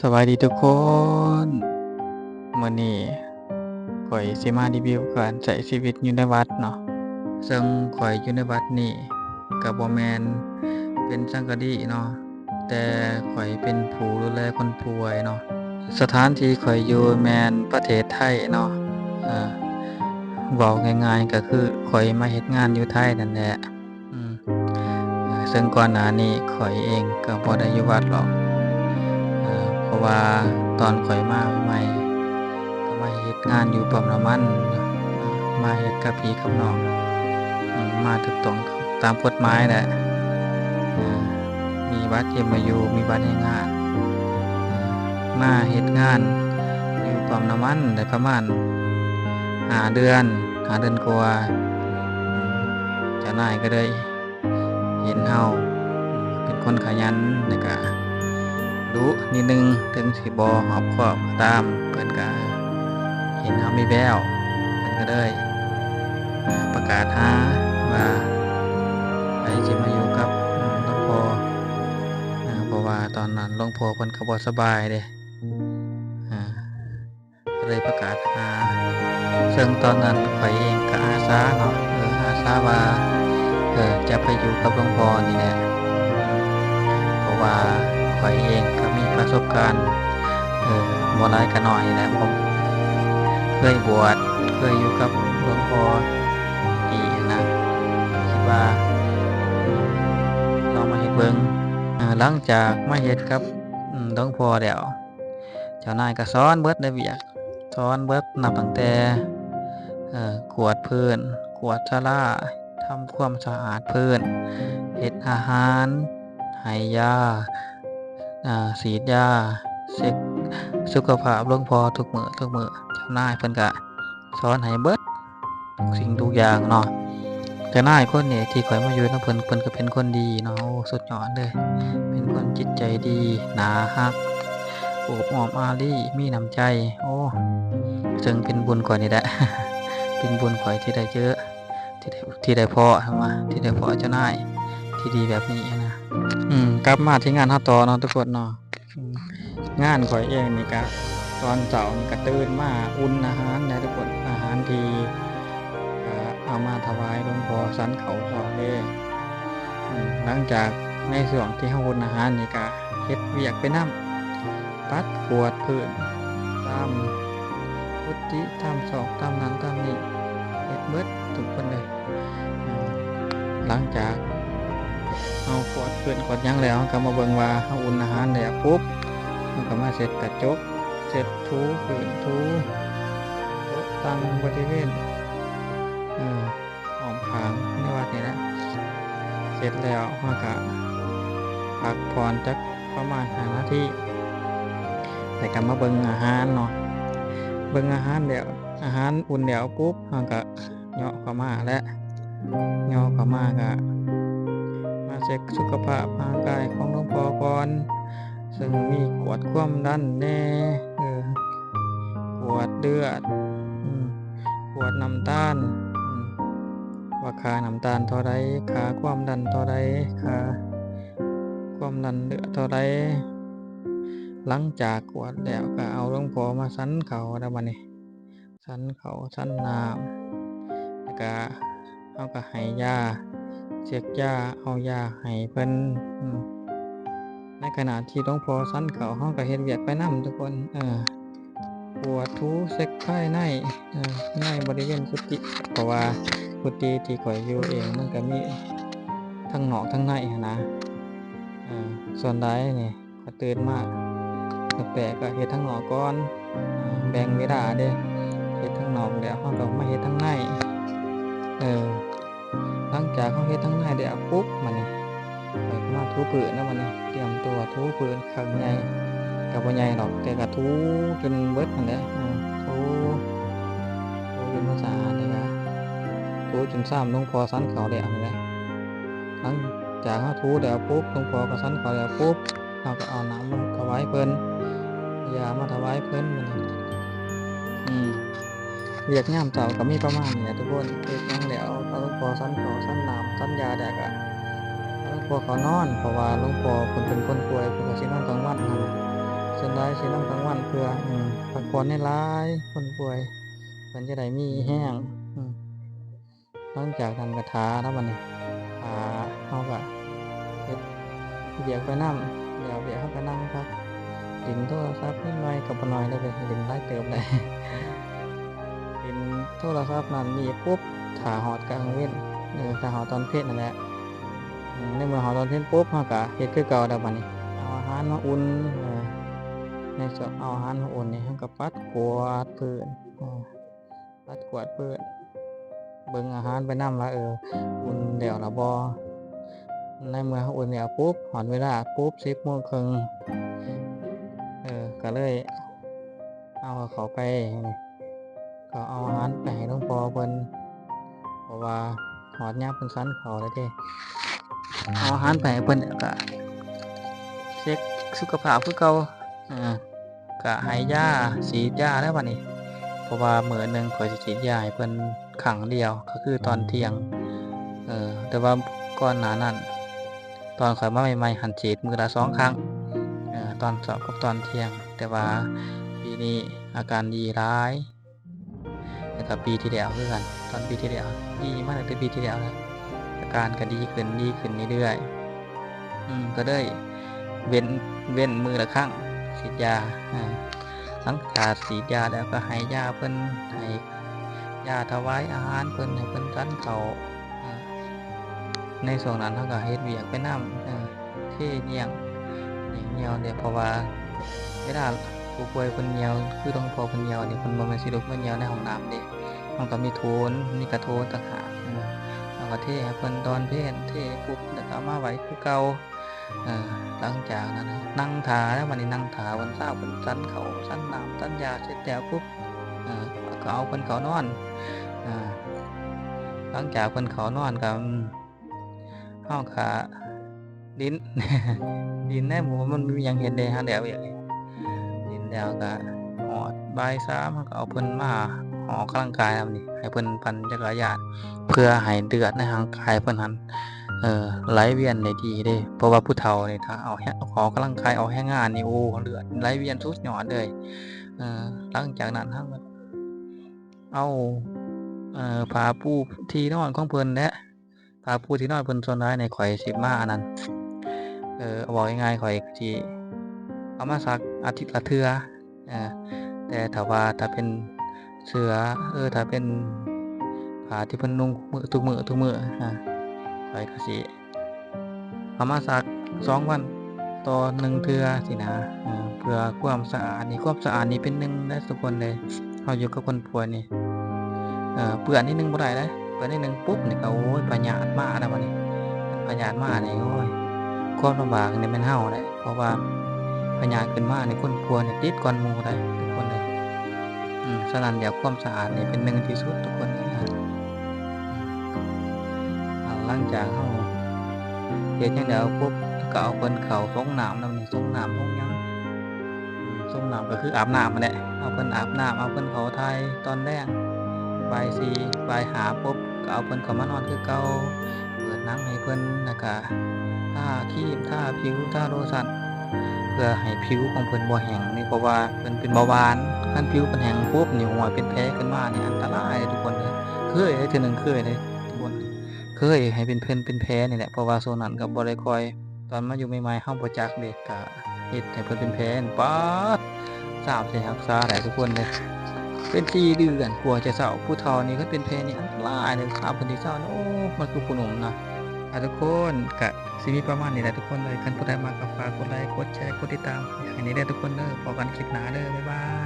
ສະບາຍດີທຸກຄົນ, ມື້ນີ້ຂ້ອຍຊິມາຣີວິວການໃຊ້ຊີວິດຢູ່ໃນວັດເນາະ. ເຊິ່ງຂ້ອຍຢູ່ໃນວັດນີ້ກໍບໍ່ແມ່ນເປັນສັງກະດີເນາະ, ແຕ່ຂ້ອຍເປັນຜູ້ດູແລຄົນປ່ວຍເນາະ. ສະຖານທີ່ຂ້ອຍຢູ່ແມ່ນປະເທດໄທເນາະ. ເອີ ເວົ້າງ່າຍໆກໍຄືຂ້ອຍມາເຮັດງານຢູ່ໄທນັ້ນແຫຼະ. ອືມ ເຊິ່ງກ່ອນໜ້ານີ້ຂ້ອຍເອງກໍບໍ່ໄດ້ຢູ່ວັດຫຼອກ, ເອີ ເພາະວ່າຕອນຂ້ອຍມາໃໝ່ໆ ກໍມາເຮັດງານຢູ່ປ້ຳນ້ຳມັນ, ມາເຮັດກັບພີ່ກັບນ້ອງ, ອືມ ມາຖືກຕ້ອງຕາມກົດໝາຍແຫຼະ, ເອີ ມີບັດເອັມໂອຢູ ມີບັດແຮງງານ, ເອີ ມາເຮັດງານຢູ່ປ້ຳນ້ຳມັນໄດ້ປະມານຫ້າເດືອນ, ຫ້າເດືອນກວ່າ, ເຈົ້ານາຍກໍເລີຍ ເຫັນເຮົາເປັນຄົນຂະຫຍັນ ແລ້ວກະດຸນິດໜຶ່ງ, ເຖິງຊິບໍ່ຮອບຄອບກໍຕາມ, ເພິ່ນກະເຫັນເຮົາມີແວວ, ເພິ່ນກະເລີຍ ອາ ປະກາດຫາວ່າໃຜຊິມາຢູ່ກັບ ອາ ຫຼວງພໍ່, ອາ ເພາະວ່າຕອນນັ້ນຫຼວງພໍ່ເພິ່ນກະບໍ່ສະບາຍເດ້, ອາ ເລີຍປະກາດຫາ, ເຊິ່ງຕອນນັ້ນຂ້ອຍເອງກໍອາສາເນາະ, ເອີ ອາສາວ່າ ເອີ ຈະໄປຢູ່ກັບຫຼວງພໍ່ນີ້ແຫຼະ, ເພາະວ່າຂ້ອຍເອງກໍມີປະສົບການ ເອີ ບໍ່ຫຼາຍກໍໜ້ອຍແຫຼະ, ເຄີຍບວດ ເຄີຍຢູ່ກັບຫຼວງພໍ່ອີກນະ, ຄິດວ່າລອງມາເຮັດເບິ່ງ. ເອີ ຫຼັງຈາກມາເຮັດກັບ ອາ ຫຼວງພໍ່ແລ້ວ ເຈົ້ານາຍກໍສອນເບິດເດ້ວຽກ, ສອນເບິດ ນັບຕັ້ງແຕ່ ເອີ ກວາດພື້ນ ກວາດສາລາ ທຳຄວາມສະອາດພື້ນ ເຮັດອາຫານ ໃຫ້ຢາ ອາ ສີດຢາ ເຊັກສຸຂະພາບຫຼວງພໍ່ທຸກມື້ ທຸກມື້. ເຈົ້ານາຍເພິ່ນກະສອນໃຫ້ເບິດ ທຸກສິ່ງທຸກຢ່າງເນາະ. ເຈົ້ານາຍຄົນນີ້ທີ່ຂ້ອຍມາຢູ່ນຳເພິ່ນ ເພິ່ນກໍເປັນຄົນດີເນາະ, ໂອ້ ສຸດຍອດເລີຍ, ເປັນຄົນຈິດໃຈດີ ໜ້າຮັກ ໂອບອ້ອມອາລີ ມີນ້ຳໃຈ, ໂອ້ ເຊິ່ງເປັນບຸນຂ້ອຍນີ້ແຫຼະ ເປັນບຸນຂ້ອຍທີ່ໄດ້ເຈີ ທີ່ໄດ້ ທີ່ໄດ້ພໍ້ ວ່າ ທີ່ໄດ້ພໍ້ເຈົ້ານາຍທີ່ດີແບບນີ້ນະ. ອືມ ກັບມາທີ່ງານເຮົາຕໍ່ເນາະທຸກຄົນເນາະ. ອືມ ງານຂ້ອຍເອງນີ້ກະ ຕອນເຊົ້ານີ້ກະຕື່ນມາອຸ່ນອາຫານແດ່ທຸກຄົນ, ອາຫານທີ່ ເອີ ເອົາມາຖວາຍຫຼວງພໍ່ສັນເຂົ້າເຊົ້າເດ້. ອືມ ຫຼັງຈາກໃນຊ່ວງທີ່ເຮົາອຸ່ນອາຫານນີ້ກະເຮັດວຽກໄປນຳ, ປັດກວາດພື້ນຕາມກຸຕິ ຕາມຊອກ ຕາມນັ້ນຕາມນີ້ ເຮັດເບິດທຸກຄົນເລີຍ. ເອີ ຫຼັງຈາກເຮົາກວາດພື້ນກວາດຫຍັງແລ້ວ ເຮົາກໍມາເບິ່ງວ່າເຮົາອຸ່ນອາຫານແລ້ວປຸບ ເຮົາກໍມາເຊັດກະຈົກ ເຊັດຖູພື້ນ ຖູໂຕະຕັ່ງບໍລິເວນ ເອີ ອ້ອມຂ້າງໃນວັດນີ້ແຫຼະ. ເສັດແລ້ວເຮົາກະພັກຜ່ອນຈັກປະມານຫ້ານາທີ ແລ້ວກະມາເບິ່ງອາຫານເນາະ. ເບິ່ງອາຫານແລ້ວ ອາຫານອຸ່ນແລ້ວປຸບ ເຮົາກະເຍາະເຂົ້າມາແຫຼະ, ເຍາະເຂົ້າມາກະມາເຊັກສຸຂະພາບຮ່າງກາຍຂອງຫຼວງພໍ່ກ່ອນ, ເຊິ່ງມີກວດຄວາມດັນແດ່ ເອີ ກວດເລືອດ ອືມ ກວດນ້ຳຕານ ອືມ ວ່າຄ່ານ້ຳຕານເທົ່າໃດ, ຄ່າຄວາມດັນເທົ່າໃດ, ຄ່າຄວາມດັນເລືອດເທົ່າໃດ. ຫຼັງຈາກກວດແລ້ວກໍເອົາຫຼວງພໍ່ມາສັນເຂົ້າແລ້ວບັດນີ້, ສັນເຂົ້າສັນນ້ຳ ແລ້ວກະເຮົາກໍໃຫ້ຢາ, ເຊັກຢາ, ເອົາຢາໃຫ້ເພິ່ນ. ອືມ ໃນຂະນະທີ່ຫຼວງພໍ່ສັນເຂົ້າ ເຮົາກໍເຮັດວຽກໄປນຳທຸກຄົນ, ເອີ ກວດຖູເຊັກພາຍໃນ ເອີ ໃນບໍລິເວນກຸຕິ, ເພາະວ່າກຸຕິທີ່ຂ້ອຍຢູ່ເອງມັນກໍມີທັງນອກທັງໃນຫັ້ນນະ. ເອີ ສ່ວນຫຼາຍນີ້ ກໍຕື່ນມາແປກໆ ກໍເຮັດທາງນອກກ່ອນ, ເອີ ແບ່ງເວລາເດ້, ເຮັດທາງນອກແລ້ວ ເຮົາກໍມາເຮັດທາງໃນ. ເອີ ຫຼັງຈາກເຮົາເຮັດທາງໃນແລ້ວປຸບ ບາດນີ້ຂ້ອຍກໍມາຖູພື້ນແລ້ວ. ບາດນີ້ຕຽມຕົວຖູພື້ນຄັ້ງໃຫຍ່ ກໍບໍ່ໃຫຍ່ດອກ ແຕ່ກໍຖູຈົນເບິດຫັ້ນແຫຼະ. ເອີ ຖູ ຖູຈົນມັນສະອາດ ແລ້ວກໍຖູຈົນຊາມ ຫຼວງພໍ່ສັນເຂົ້າແລ້ວຫັ້ນແຫຼະ. ຫຼັງຈາກເຮົາຖູແລ້ວປຸບ ຫຼວງພໍ່ກໍສັນເຂົ້າແລ້ວປຸບ ເຮົາກໍເອົານ້ຳມາຖວາຍເພິ່ນ, ຢາມາຖວາຍເພິ່ນ. ອືມ ວຽກຍາມເຊົ້າກໍມີປະມານນີ້ແຫຼະທຸກຄົນ, ເຮັດຫຍັງແລ້ວ ເອົາ ເອົາຫຼວງພໍ່ສັນເຂົ້າສັນນ້ຳສັນຢາແລ້ວກໍເອົາຫຼວງພໍ່ເຂົ້ານອນ, ເພາະວ່າຫຼວງພໍ່ເພິ່ນເປັນຄົນປ່ວຍ ເພິ່ນກໍຊິນອນກາງວັນຫັ້ນ. ເ ສ່ວນຫຼາຍຊິນອນກາງວັນເພື່ອ ອືມ ພັກຜ່ອນ. ຫຼາຍໆຄົນປ່ວຍ ເພິ່ນຈະໄດ້ມີແຮງ. ອືມ ຫຼັງຈາກນັ້ນກໍຖ້າເນາະ ບັດນີ້ຖ້າເຮົາກໍເຮັດວຽກໄປນຳ ແລ້ວວຽກເຮົາກໍນັ່ງພັກ ຫຼິ້ນໂທລະສັບນິດໜ້ອຍ ກໍບໍ່ໜ້ອຍເດ້ ໄປຫຼິ້ນຫຼາຍເຕີບໄດ໋. ຫຼິ້ນໂທລະສັບນັ້ນນີ້ປຸບ ຖ້າຮອດກາງເວັນ ເອີ ຖ້າຮອດຕອນເພັນນັ້ນແຫຼະ. ອືມ ໃນເມື່ອຮອດຕອນເພັນປຸບ ເຮົາກໍເຮັດຄືເກົ່າແລ້ວ ບັດນີ້ເອົາອາຫານມາອຸ່ນ ເອີ ໃນຊ່ວງເອົາອາຫານມາອຸ່ນນີ້ ເຮົາກໍປັດກວາດພື້ນ ເອີ ປັດກວາດພື້ນ ເບິ່ງອາຫານໄປນຳວ່າ ເອີ ອຸ່ນແລ້ວລະບໍ່. ໃນເມື່ອເຮົາອຸ່ນແລ້ວປຸບ ຮອດເວລາປຸບ ສິບໂມງເຄິ່ງ ເອີ ກໍເລີຍເອົາເຂົ້າໄປ ກໍເອົາອາຫານໄປໃຫ້ຫຼວງພໍ່ເພິ່ນ ເພາະວ່າຮອດຍາມເພິ່ນສັນເຂົ້າແລ້ວເດ້. ເອົາອາຫານໄປໃຫ້ເພິ່ນ ແລ້ວກໍເຊັກສຸຂະພາບຄືເກົ່າ ເອີ ກະໃຫ້ຢາ ສີດຢາແລ້ວບັດນີ້ ເພາະວ່າມື້ໜຶ່ງຂ້ອຍຊິສີດຢາໃຫ້ເພິ່ນຄັ້ງດຽວ ກໍຄືຕອນທ່ຽງ. ເອີ ແຕ່ວ່າກ່ອນໜ້ານັ້ນ ຕອນຂ້ອຍມາໃໝ່ໆຫັ້ນ ສີດມື້ລະສອງຄັ້ງ ເອີ ຕອນເຊົ້າກັບຕອນທ່ຽງ. ແຕ່ວ່າປີນີ້ອາການດີຫຼາຍ ແລ້ວກໍປີທີ່ແລ້ວຄືກັນ ຕອນປີທີ່ແລ້ວ ດີມາຕັ້ງແຕ່ປີທີ່ແລ້ວແລ້ວ ອາການກໍດີຂຶ້ນ ດີຂຶ້ນເລື້ອຍໆ. ອືມ ກໍເລີຍເວັ້ນ ເວັ້ນມື້ລະຄັ້ງສີດຢາ. ເອີ ຫຼັງຈາກສີດຢາແລ້ວກໍໃຫ້ຢາເພິ່ນ ໃຫ້ຢາ ຖວາຍອາຫານເພິ່ນ ໃຫ້ເພິ່ນສັນເຂົ້າ. ເອີ ໃນຊ່ວງນັ້ນເຮົາກໍເຮັດວຽກໄປນຳ ເອີ ເທຍ່ຽງ ຍ່ຽງຍ່ຽວເດ້ ເພາະວ່າເວລາຜູ້ປ່ວຍເພິ່ນຍ່ຽວ ຄືຫຼວງພໍ່ເພິ່ນຍ່ຽວນີ້ ເພິ່ນບໍ່ແມ່ນຊິລຸກມາຍ່ຽວໃນຫ້ອງນ້ຳເດ້ ເຮົາກໍມີໂຖນ ມີກະໂຖນຕ່າງຫາກ. ເອີ ເຮົາກໍເທໃຫ້ເພິ່ນຕອນເພນ ເທປຸບ ແລ້ວກໍເອົາມາໄວ້ຄືເກົ່າ. ເອີ ຫຼັງຈາກນັ້ນນັ່ງຖ້າແລ້ວ ບັດນີ້ນັ່ງຖ້າເພິ່ນ ຊາວເພິ່ນສັນເຂົ້າ ສັນນ້ຳ ສັນຢາເສັດແລ້ວປຸບ ເອີ ກໍເອົາເພິ່ນເຂົ້ານອນ. ເອີ ຫຼັງຈາກເພິ່ນເຂົ້ານອນກໍ ເຮົາກະຫຼິ້ນ ຫຼິ້ນແດ່ ບໍ່ ມັນມີຫຍັງເຮັດເດ້ ຫາແລ້ວວຽກນີ້ ຫຼິ້ນແລ້ວກະຮອດບ່າຍສາມ ເຮົາກະເອົາເພິ່ນມາອອກກຳລັງກາຍນຳນີ້ ໃຫ້ເພິ່ນປັ່ນຈັກກະຍານ ເພື່ອໃຫ້ເລືອດໃນຮ່າງກາຍເພິ່ນຫັ້ນ ເອີ ໄຫຼວຽນໄດ້ດີເດ້. ເພາະວ່າຜູ້ເຖົ້ານີ້ ຖ້າເອົາແຮງ ອອກກຳລັງກາຍ ອອກແຮງງານນີ້ ໂອ້ ເລືອດໄຫຼວຽນສຸດຍອດເລີຍ. ເອີ ຫຼັງຈາກນັ້ນເຮົາກະເອົາ ເອີ ຜ້າປູທີ່ນອນຂອງເພິ່ນແຫຼະ ຜ້າປູທີ່ນອນເພິ່ນ ສ່ວນຫຼາຍນີ້ຂ້ອຍຊິມາອັນນັ້ນ ເອີ ເວົ້າງ່າຍໆ ຂ້ອຍຊິເອົາມາຊັກອາທິດລະເທື່ອ. ເອີ ແຕ່ຖ້າວ່າ ຖ້າເປັນເສື້ອ ເອີ ຖ້າເປັນຜ້າທີ່ເພິ່ນນຸ່ງມື້ ທຸກມື້ ທຸກມື້ ອາ ຂ້ອຍກໍຊິເອົາມາຊັກສອງວັນຕໍ່ໜຶ່ງເທື່ອຊີ້ນະ ເອີ ເພື່ອຄວາມສະອາດນີ້ ຄວາມສະອາດນີ້ເປັນໜຶ່ງເດ້ທຸກຄົນເດ້. ເຮົາຢູ່ກັບຄົນ ພວກນີ້ ເອີ ເປື້ອນນິດໜຶ່ງບໍ່ໄດ້ເດ້ ເປື້ອນນິດໜຶ່ງປຸບນີ້ກໍ ໂອ້ຍ ພະຍາດມາແລ້ວບັດນີ້ ພະຍາດມານີ້ ໂອ້ຍ ຄວາມລຳບາກນີ້ແມ່ນເຮົາເດ້ ເພາະວ່າພະຍາດຂຶ້ນມານີ້ ຄົນປ່ວຍນີ້ຕິດກ່ອນໝູ່ໄດ໋ທຸກຄົນເອີຍ. ອືມ ສະນັ້ນແລ້ວຄວາມສະອາດນີ້ເປັນໜຶ່ງທີ່ສຸດທຸກຄົນເອີຍ. ອາ ຫຼັງຈາກເຮົາເຮັດຫຍັງແລ້ວປຸບ ກໍເອົາເພິ່ນເຂົ້າສົງນ້ຳນຳນີ້ ສົງນ້ຳສົງຫຍັງ ອືມ ສົງນ້ຳກໍຄືອາບນ້ຳຫັ້ນແຫຼະ ເອົາເພິ່ນອາບນ້ຳ ເອົາເພິ່ນເຂົ້າຖ່າຍຕອນແລງ ບ່າຍສີ່ ບ່າຍຫ້າປຸບ ກໍເອົາເພິ່ນເຂົ້າມານອນຄືເກົ່າ ເປີດໜັງໃຫ້ເພິ່ນ ແລ້ວກໍທາຄຣີມ ທາຜິວ ທາໂລຊັນ ເພື່ອໃຫ້ຜິວຂອງເພິ່ນບໍ່ແຫ້ງນີ້ ເພາະວ່າເພິ່ນເປັນເບົາຫວານ ຄັນຜິວເພິ່ນແຫ້ງປຸບນີ້ ໂອ້ຍ ເປັນແຜຂຶ້ນມານີ້ ອັນຕະລາຍເດ້ທຸກຄົນເອີຍ. ເຄີຍເດ້ ເທື່ອໜຶ່ງເຄີຍເດ້ທຸກຄົນ ເຄີຍໃຫ້ເປັນເພິ່ນເປັນແຜນີ້ແຫຼະ ເພາະວ່າຊ່ວງນັ້ນກໍບໍ່ໄດ້ຄ່ອຍ ຕອນມາຢູ່ໃໝ່ໆ ເຮົາບໍ່ຈັກເດ້ ກະເຮັດໃຫ້ເພິ່ນເປັນແຜນ ປາດ ສາມ ຊິຮັກສາໄດ້ທຸກຄົນເດ້ ເປັນສີ່ເດືອນກວ່າຈະເຊົາ. ຜູ້ເຖົ້ານີ້ຄັນເປັນແຜນນີ້ອັນຕະລາຍເດ້ ຖ້າເພິ່ນຊິເຊົານີ້ ໂອ້ ມັນຄືຜູ້ໜຸ່ມນະ. ອ່າ ທຸກຄົນ ກະຊິມີປະມານນີ້ແຫຼະທຸກຄົນເອີຍ. ຄັນຜູ້ໃດມັກກໍຝາກກົດໄລ ກົດແຊ ກົດຕິດຕາມໃຫ້ແດ່ເດີທຸກຄົນເດີ. ພໍ້ກັນຄລິບໜ້າເດີ ບາຍບາຍ.